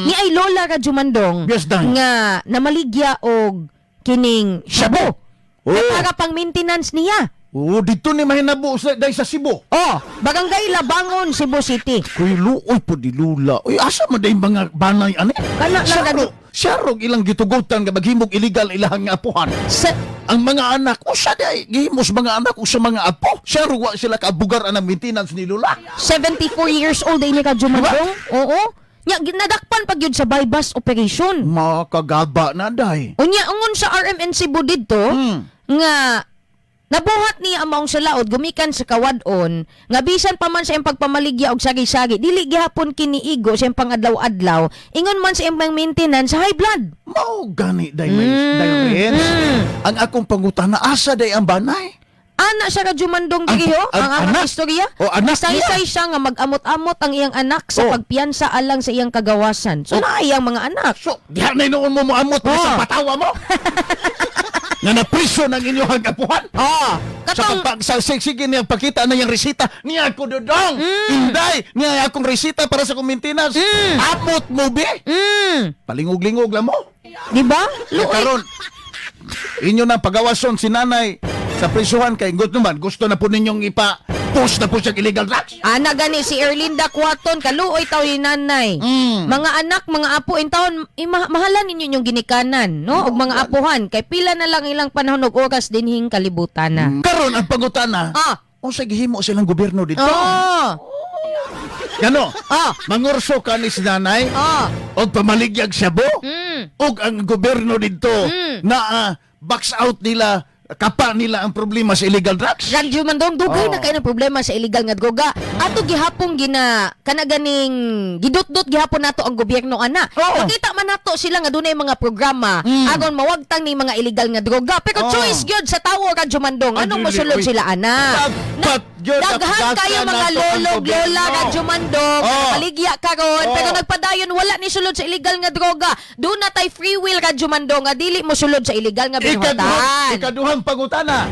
Ni ay lola, Radyo Mandong, Yes, Day. nga namaligya og kining shabu. Oh. Na para pang maintenance niya. Oo, dito ni mahinabo sa day sa Cebu. Oh, Barangay Labangon, Cebu City. Kuy luoy po di lula. Uy, asa man day mga banay ani? Kana lang. Siyarog ilang gitugutan nga maghimog illegal ilahang nga apuhan. Sa Ang mga anak, usa di ay gihimos mga anak usa mga apo. Siyarog wa sila kaabugar anang maintenance ni lula. 74 years old ay ni Radyo Mandong. Oo. Nya nadakpan pag yun sa bypass operation. Makagaba na day. Unya ungon sa RMN Cebu didto nga nabuhat niya ang maong salaod gumikan sa kawadon nga bisan pa man sa iyang pagpamaligya og sagi-sagi, dili gihapon kiniigo sa iyang pangadlaw-adlaw, ingon man sa iyang pang maintenance sa high blood. Mao gani day may day Renz. Ang akong pangutana, asa day ang banay? Ana siya, Radyo Mandong, diri ho, ang anak? istorya. O, anak niya. Saysay siya nga mag-amot-amot ang iyang anak sa pagpiyansa alang sa iyang kagawasan. So naa iyang mga anak. So, diha na noon mo moamot sa patawa mo. Nga napriso ng inyong apuhan. Sa Katong pagpag sa sige niya pakita na yung resita niya ako dodong. Inday, niya akong resita para sa akong maintenance. Amot mo be. Palingog-lingog lang mo. Di ba? Kaya Luoy. karon inyo na pagawason si nanay sa prisuhan kay gusto naman gusto na po ninyong ipa post na po siyang illegal drugs. Ana gani si Erlinda Quaton, kaluoy taw ni nanay. Mga anak, mga apo in taon, mahalan ninyo inyong ginikanan, no? Ug mga apuhan kay pila na lang ilang panahon ug oras dinhing kalibutan na. Karon ang pangutana. Unsa gihimo silang gobyerno dito? Gano? Mangurso ka ni si nanay og pamaligyag shabu og ang gobyerno dito na box out nila, kapa nila ang problema sa illegal drugs. Radyo Mandong, dugay na kay ng problema sa illegal nga droga. Ato gihapong gina kana ganing gidutdot gihapon nato ang gobyerno ana. Makita man nato sila nga dunay mga programa aron mawagtang ni mga illegal nga droga. Pero choice gyud sa tawo, Radyo Mandong. Ay, Anong dili, mosulod uy. sila ana? Dapat gyud Daghan apdakan kayo mga nato ang lolo, gobyerno. lola, Radyo Mandong, maligya karon pero nagpadayon wala ni sulod sa illegal nga droga. Doon na tay free will, Radyo Mandong, nga dili mo sulod sa illegal nga Ikaduhang, binuhatan. ikaduhang pangutana.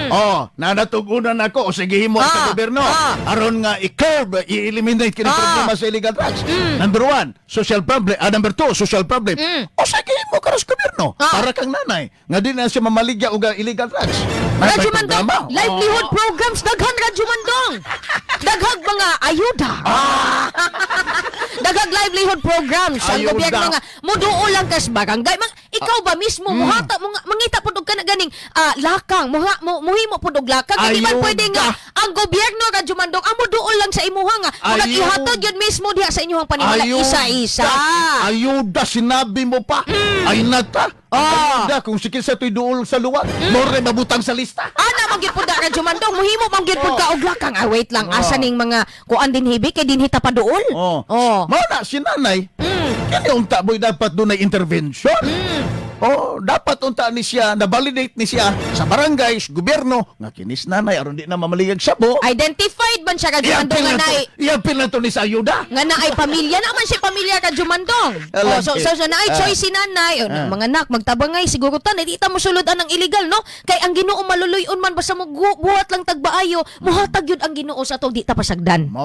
Oh, nanatugunan ako o sige himo sa gobyerno. Aron nga i-curb, i-eliminate kini problema sa illegal drugs. Number one, social problem. Number two, social problem. O sige himo karon sa gobyerno. Para kang nanay nga di na siya mamaligya og illegal drugs. Radyo Natay Mandong, programa. livelihood programs, daghan, Radyo Mandong. Daghag mga ayuda. Daghag livelihood programs ang Ayuda. gobyerno nga muduol lang kas barangay. Mang, ikaw ba mismo muhata mo nga mangita pud og kana ganing lakang, muha, mo muhimo pud og lakang. Hindi man Ayuda. pwede nga ang gobyerno, Radyo Mandong, ang muduol lang sa imuha nga murag Ayuda. ihatod yun mismo diha sa inyong panimalay isa-isa. Ayuda, sinabi mo pa. Ay nata. Ayuda, kung sikil sa to'y duol sa luwag, more mabutang sa lista. Ana man gyud pud na, Radyo Mandong, muhimo man gyud pud ka og lakang. Ah, wait lang, asa ning mga kuan din hibi kay dinhi ta paduol. Oh. Mao na si nanay. Kani unta boy dapat dunay intervention. Oh, dapat unta ni siya na validate ni siya sa barangay, sa gobyerno nga kinis nanay aron di na mamaligag sabo. Identified man siya, Radyo Mandong, Iapil nga na to, naay iapil na to ni sa ayuda. nga naay pamilya naman siya, pamilya ka Jumandong. I Oh, like so, it. so naay choice si nanay. Oh, mga anak, magtabangay siguro ta di ta mosulod ang illegal, no? Kay ang Ginoo maluluy-on man basta mo buhat lang tagbaayo, muhatag yun ang Ginoo sa atong di ta pasagdan.